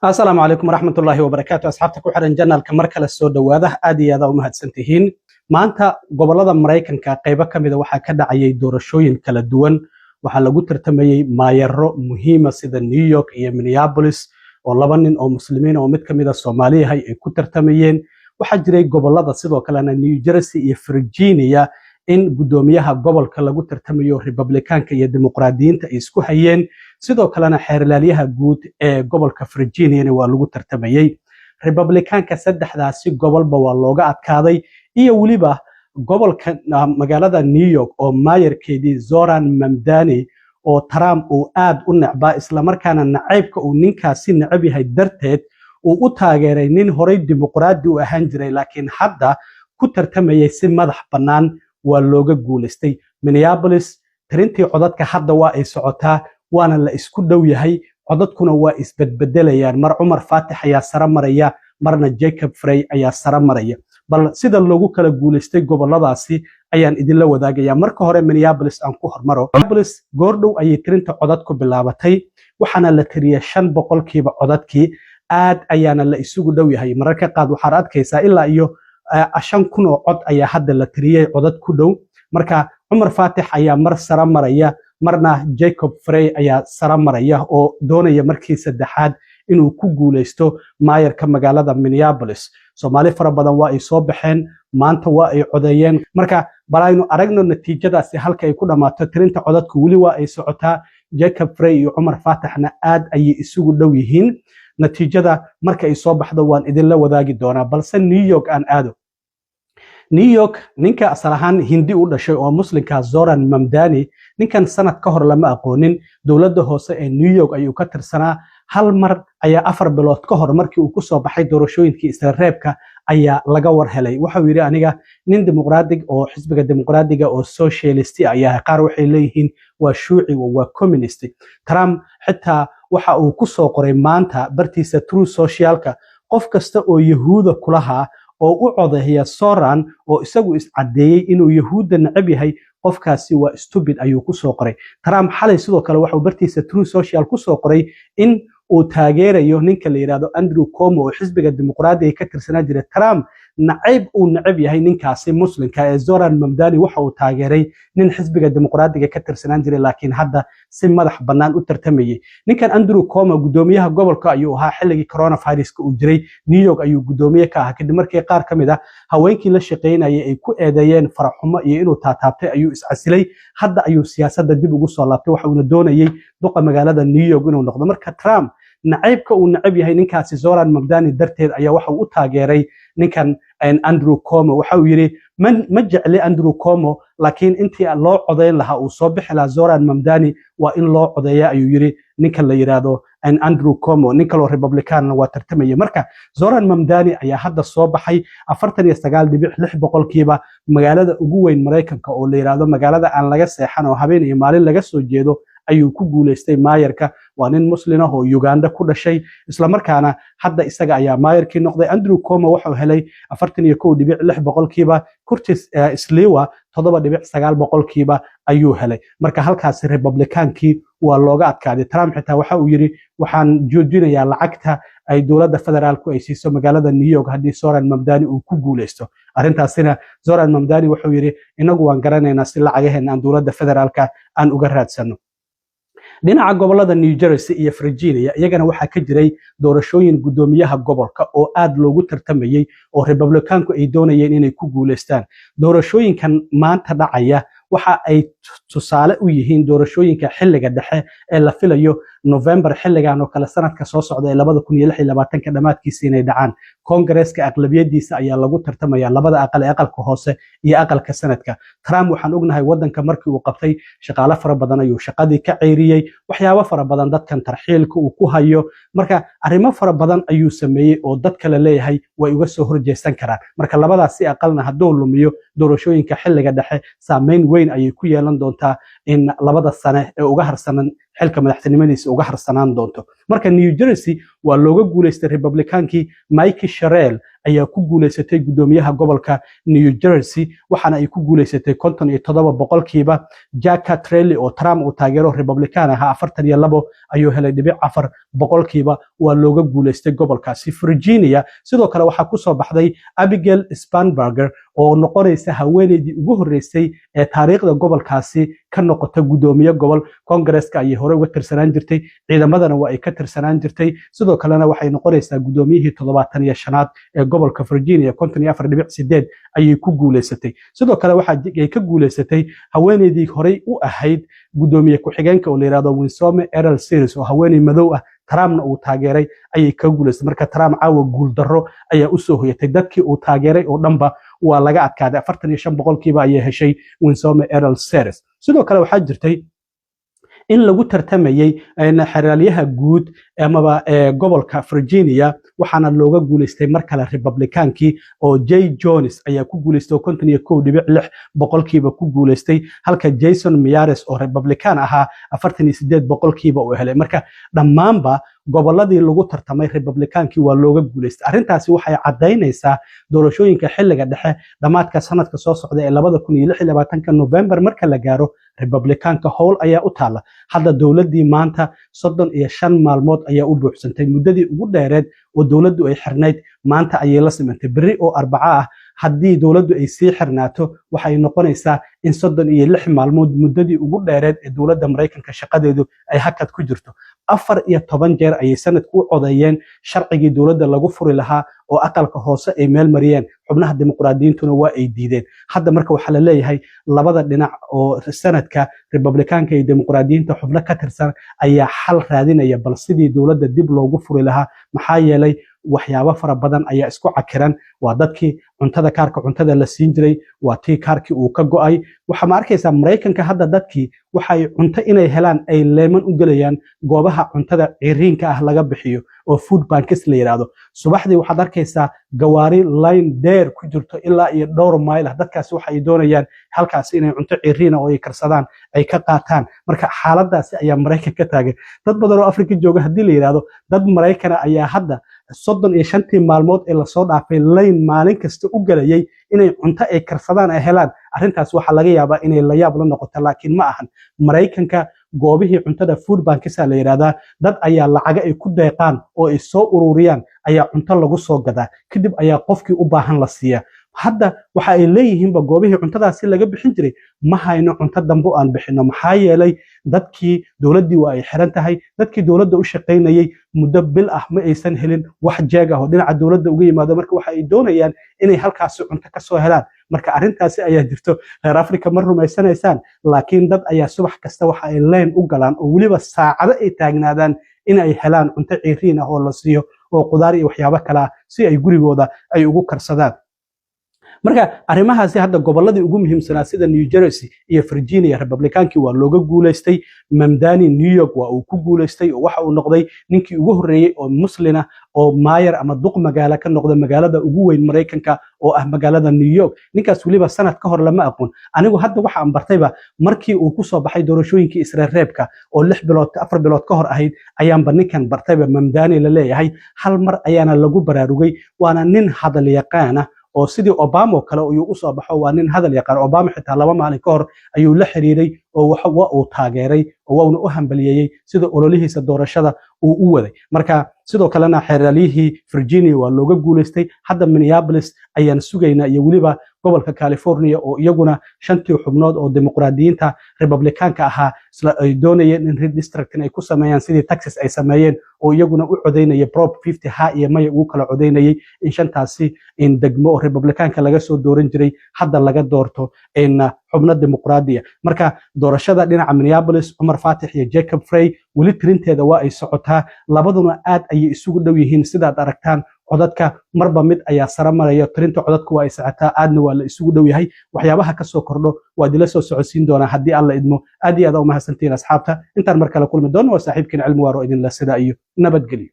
Asalaamu calaykum waraxmatullaahi wabarakaatu. Asxaabta ku xiran channelka, mar kale soo dhowaada. Aad iyo aad u mahadsantihiin. Maanta gobolada Maraykanka qaybo ka mida waxaa ka dhacayay doorashooyin kala duwan. Waxaa lagu tartamayey maayaro muhiima sida New York iyo Minneapolis, oo laba nin oo Muslimiin oo mid ka mida Soomaali yahay ay ku tartamayeen. Waxaa jiray gobolada sidoo kalena New Jersey iyo Virginia in guddoomiyaha gobolka lagu tartamayo, Republikaanka iyo Dimuqraadiyiinta ay isku hayeen. Sidoo kalena xeerlaalyaha guud ee gobolka Virginiana waa lagu tartamayey. Republikaanka saddexdaasi gobolba waa looga adkaaday, iyo weliba gobolka magaalada New York oo maayarkeedii Zohran Mamdani, oo Trump uu aad u necbaa, islamarkaana nacaybka uu ninkaasi necab yahay darteed uu u taageeray nin horay Dimuqraadi u ahaan jiray laakiin hadda ku tartamayay si madax bannaan, waa looga guulaystay. Minneapolis tirintii codadka hadda waa ay socotaa, waana la isku dhow yahay. Codadkuna waa isbedbedelayaan: mar Cumar Faatix ayaa sare maraya, marna Jacob Frey ayaa sare maraya. Bal sida loogu kala guulaystay goboladaasi ayaan idinla wadaagaya. Marka hore Minneapolis aan ku hormaro. Minneapolis goordhow ayay tirinta codad ku bilaabatay, waxaana la tiriyay 5% codadkii. Aad ayaana la isugu dhow yahay. Mararka qaad waxaad arkaysaa ilaa iyo 5,000 oo cod ayaa hadda la tiriyey, codad ku dhow. Marka Cumar Faatix ayaa mar sare maraya, marna Jacob Frey ayaa sare maraya, oo doonaya markii saddexaad inuu ku guulaysto maayarka magaalada Minneapolis. Soomaali fara badan waa ay soo baxeen maanta, waa ay codeeyeen. Marka bal aynu aragno natiijadaasi halka ay ku dhammaato. Tirinta codadku weli waa ay socotaa. Jacob Frey iyo Cumar Faatixna aad ayay isugu dhow yihiin. Natiijada marka ay soo baxdo waan idinla wadaagi doonaa. Balse New York aan aado. New York, ninka asal ahaan Hindi u dhashay oo Muslimka, Zohran Mamdani, ninkan sanad ka hor lama aqoonin. Dowladda hoose ee New York ayuu ka tirsanaa. Hal mar ayaa 4 bilood ka hor, markii uu kusoo baxay doorashooyinkii isreebka, ayaa laga war helay. Waxau yidhi: "Aniga nin Dimuqraadig oo xisbiga Dimuqraadiga oo socialist ayaa." Qaar waxay leeyihiin waa shuuci oo waa communist. Trump xitaa waxa uu kusoo qoray maanta bartiisa Truth Socialka: "Qof kasta oo Yahuuda kulahaa oo u codeeya Zohran, oo isagu iscadeeyey inuu Yahuudda necab yahay, qofkaasi waa stupid," ayuu kusoo qoray Trump xalay. Sidoo kale waxauu bartiisa Truth Social kusoo qoray in uu taageerayo ninka la yidhahdo Andrew Cuomo oo xisbiga Dimuqraadiga ka tirsanaa jiray. Trump nacayb uu necab yahay ninkaasi Muslimka ee Zohran Mamdani, waxa uu taageeray nin xisbiga Dimuqraadiga ka tirsanaan jiray laakiin hadda si madax bannaan u tartamayay. Ninkan Andrew Cuomo guddoomiyaha gobolka ayuu ahaa xilligii coronaviruska uu jiray. New York ayuu guddoomiye ka ahaa. Kadib markii qaar ka mid ah haweenkii la shaqaynayay ay ku eedeeyeen faraxumo iyo inuu taataabtay, ayuu iscasilay. Hadda ayuu siyaasadda dib ugu soo laabtay, waxa uuna doonayay duqa magaalada New York inuu noqdo. Marka Trump nacaybka uu necab yahay ninkaasi Zohran Mamdani darteed ayaa waxa uu u taageeray ninkan Andrew Cuomo. Waxa uu yidhi: "Ma jecli Andrew Cuomo, laakiin intii loo codayn lahaa uu soo bixi lahaa Zohran Mamdani, waa in loo codeeya," ayuu yidhi ninkan la yidhaahdo Andrew Cuomo. Nin kaloo Republicanna waa tartamaya. Marka Zohran Mamdani ayaa hadda soo baxay, 49.6%. Magaalada ugu weyn Maraykanka oo la yidhaahdo magaalada aan laga seexan oo habeen iyo maalin laga soo jeedo ayuu ku guulaystay maayarka. Waa nin Muslin ah oo Uganda ku dhashay, islamarkaana hadda isaga ayaa maayarkii noqday. Andrew Cuomo wuxuu helay 41.6%. Curtis Sliwa 7.9% ayuu helay. Marka halkaasi Republikaankii waa looga adkaaday. Trump xitaa waxa uu yidhi: "Waxaan joojinayaa lacagta ay dowladda federaalku ay siiso magaalada New York haddii Zohran Mamdani uu ku guuleysto." Arrintaasina Zohran Mamdani wuxuu yidhi: "Inagu waan garanaynaa si lacagaheena aan dowladda federaalka aan uga raadsano." Dhinaca gobolada New Jersey iyo Virginia, iyagana waxaa ka jiray doorashooyin guddoomiyaha gobolka oo aad loogu tartamayey oo Republikaanku ay doonayeen inay ku guuleystaan. Doorashooyinkan maanta dhacaya waxa ay tusaale u yihiin doorashooyinka xilliga dhexe ee la filayo November xilligan oo kale sanadka soo socda ee 2026-ka dhammaadkiisa inay dhacaan. Koongareeska aqlabiyadiisa ayaa lagu tartamaya, labada aqal ee aqalka hoose iyo aqalka Senateka. Trump waxaan ognahay waddanka markii uu qabtay shaqaale fara badan ayuu shaqadii ka ceyriyey, waxyaabo fara badan, dadkan tarxiilka uu ku hayo. Marka arrimo fara badan ayuu sameeyey oo dadka la leeyahay way uga soo horjeesan karaan. Marka labadaasi aqalna hadduu lumiyo doorashooyinka xilliga dhexe, saameyn weyn ayay ku yeelan doontaa in 2da sane ee uga harsanan xilka madaxtinimadiisa uga harsanaan doonto. Marka New Jersey waa looga guulaystay Republikaankii. Mikie Sherrill. Ayaa ku guuleysatay guddoomiyaha gobolka New Jersey, waxaana ay ku guuleysatay 57%. Jack Ciattarelli oo Trump uu taageero, Republican ahaa, 42 ayuu helay 0.4%. Waa looga guuleystay gobolkaasi. Virginia sidoo kale waxaa kusoo baxday Abigail Spanberger oo noqonaysa haweeneydii ugu horreysay ee taariikhda gobolkaasi ka noqota guddoomiye gobol. Kongareska ayay hore uga tirsanaan jirtay, ciidamadana waa ay ka tirsanaan jirtay. Sidoo kalena waxay noqonaysaa guddoomiyihii 75aad ee gobolka Virginia. 54.8 ayay ku guuleysatay. Sidoo kale waxa ay ka guuleysatay haweeneydii horey u ahayd guddoomiye ku-xigeenka oo la yidhahdo Winsome Earle-Sears, oo haweeney madow ah, Trumpna uu taageeray, ayay ka guuleysatay. Marka Trump caawa guuldarro ayaa usoo hoyatay. Dadkii uu taageeray oo dhanba waa laga adkaaday. 45% ayay heshay Winsome Earle-Sears. Sidoo kale waxaa jirtay in lagu tartamayey xeraalyaha guud amaba gobolka Virginia, waxaana looga guuleystay mar kale Republicaankii oo Jay Jones ayaa ku guuleystay oo 51.6% ku guuleystay, halka Jason Miyares oo Republican ahaa 48% uu helay. Marka dhammaanba gobolladii lagu tartamay Republicaankii waa looga guuleystay. Arrintaasi waxay caddaynaysaa doorashooyinka xilliga dhexe, dhammaadka sanadka soo socda ee 2026-ka November marka la gaaro, Republicaanka howl ayaa u taalla. Hadda dowladdii maanta 35 maalmood ayaa u buuxsantay. Muddadii ugu dheereed oo dowladdu ay xirnayd maanta ayay la simantay. Berri oo Arbaco ah haddii dowladdu ay sii xirnaato, waxay noqonaysaa in 36 maalmood muddadii ugu dheereed ee dowladda Maraykanka shaqadeedu ay hakad ku jirto. 14 jeer ayay sanadku u codeeyeen sharcigii dowladda lagu furi lahaa oo aqalka hoose ay meel mariyeen, xubnaha Dimuqraadiyiintuna waa ay diideen. Hadda marka waxaa la leeyahay labada dhinac oo sanadka, Republikaanka iyo Dimuqraadiyiinta, xubno ka tirsan ayaa xal raadinaya bal sidii dowladda dib loogu furi lahaa, maxaa yeelay waxyaabo fara badan ayaa isku cakiran. Waa dadkii cuntada, kaarka cuntada la siin jiray, waa tii kaarkii uu ka go'ay. Waxaa ma arkaysaa Maraykanka hadda dadkii waxay cunto inay helaan ay leeman u gelayaan goobaha cuntada ciriinka ah laga bixiyo oo food banks la yidhaahdo. Subaxdii waxaad arkaysaa gawaari line dheer ku jirto ilaa iyo dhowr mayl ah. Dadkaasi waxay doonayaan halkaasi inay cunto ciriina oo ay karsadaan ay ka qaataan. Marka xaaladaasi ayaa Maraykan ka taagan. Dad badan oo Afrika jooga haddii la yidhaahdo dad Maraykana ayaa hadda 35-tii maalmood ee lasoo dhaafay line maalin kasta u gelayay inay cunto ay karsadaan ay helaan, arrintaas waxaa laga yaabaa inay layaab la noqoto, laakiin ma ahan. Maraykanka goobihii cuntada food bankisa la yidhahdaa, dad ayaa lacaga ay ku deeqaan oo ay soo ururiyaan ayaa cunto lagu soo gadaa, kadib ayaa qofkii u baahan la siiyaa. Hadda waxa ay leeyihiinba goobihii cuntadaasi laga bixin jiray, ma hayno cunto dambe aan bixino, maxaa yeelay dadkii dowladdii waa ay xiran tahay. Dadkii dowladda u shaqaynayey muddo bil ah ma aysan helin wax jeeg ah oo dhinaca dowladda uga yimaado. Marka waxa ay doonayaan inay halkaasi cunto ka soo helaan. Marka arrintaasi ayaa jirto. Reer Africa ma rumaysanaysaan, laakiin dad ayaa subax kasta waxa ay line u galaan oo weliba saacado ay taagnaadaan in ay helaan cunto ciiriin ah oo la siiyo oo qudaar iyo waxyaabo kale ah si ay gurigooda ay ugu karsadaan. Marka arrimahaasi hadda gobolladii ugu muhiimsanaa sida New Jersey iyo Virginia Republicaankii waa looga guulaystay. Mamdani New York waa uu ku guulaystay oo waxa uu noqday ninkii ugu horreeyey oo Muslina oo maayar ama duq magaalo ka noqda magaalada ugu weyn Maraykanka oo ah magaalada New York. Ninkaas weliba sanad ka hor lama aqoon. Anigu hadda waxa aan bartayba markii uu ku soo baxay doorashooyinkii isreerreebka oo 6 bilood, 4 bilood ka hor ahayd ayaanba ninkan bartayba, Mamdani la leeyahay. Hal mar ayaana lagu baraarugay. Waana nin hadal yaqaana oo sidii Obama oo kale ayuu usoo baxo. Waa nin hadal yaqaan. Obama xitaa 2 maalin ka hor ayuu la xiriiray oo waa uu taageeray oo wauna u hambaliyeeyey sida ololihiisa doorashada uu u waday. Marka sidoo kalena xeeraalyihii Virginia waa looga guulaystay. Hadda Minneapolis ayaan sugaynaa iyo weliba gobolka California oo iyaguna shantii xubnood oo Dimuqraadiyiinta Republikaanka ahaa isla ay doonayeen in redistricting ay ku sameeyaan sidii Texas ay sameeyeen, oo iyaguna u codaynaya Prop 50 ha iyo maya ugu kala codaynayay, in shantaasi in degmo oo Republikaanka laga soo dooran jiray hadda laga doorto in xubno Dimuqraadiya. Marka doorashada dhinaca Minneapolis, Cumar Faatix iyo Jacob Frey, weli tirinteeda waa ay socotaa. Labaduna aad ayay isugu dhow yihiin sidaad aragtaan. Codadka marba mid ayaa sare maraya. Tirinta codadku waa ay socotaa, aadna waa la isugu dhow yahay. Waxyaabaha kasoo kordho waa idila soo socodsiin doonaa haddii Alla idmo. Aad iyo aad u mahadsantihiin, asxaabta. Intaan mar kale kulmi doono, waa saaxiibkiin Cilmi Waaro idinla sidaa iyo nabadgelyo.